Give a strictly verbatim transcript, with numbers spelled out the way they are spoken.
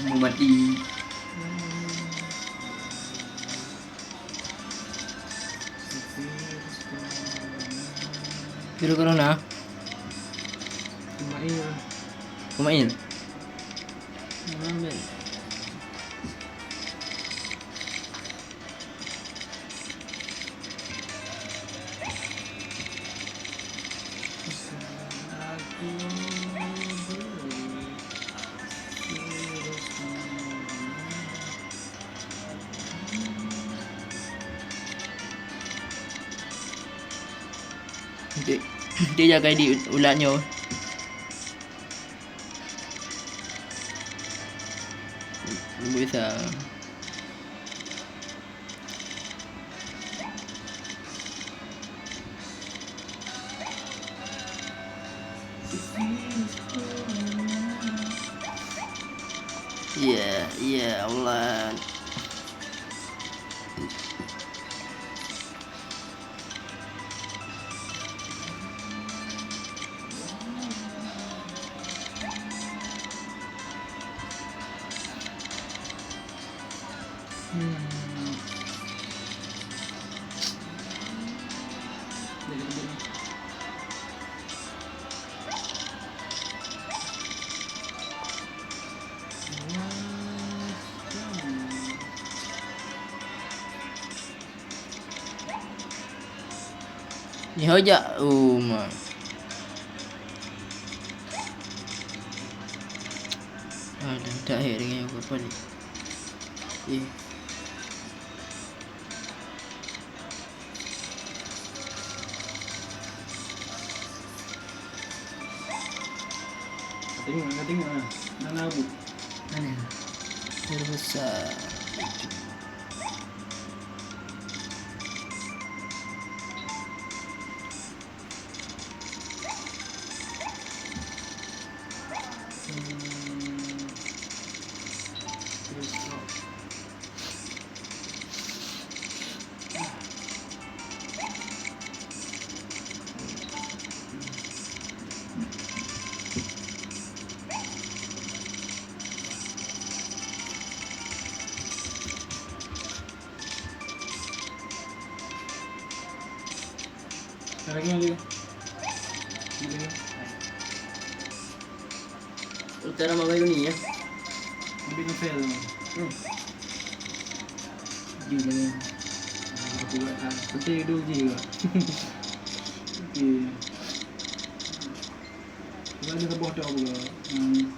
Mau mati. Virus corona. Kumail. Kumail. Amin. Dia, dia jaga di ulat nyoe. Bisa. Ya, ya Allah. Hmm. Nyoe jak uma. Aduh, tak hek dengan apa ni. Eh. Tengok, tengok lah. Mana Abu? Mana? Terus, ah, Lagi, lagi. Lagi. Utara Mawai Uni ya. Ambil novel. Hmm. Jom lagi. Aku buat, ah, betul dulu je juga. Okey. Cuba ada sebuah tu apa? Hmm.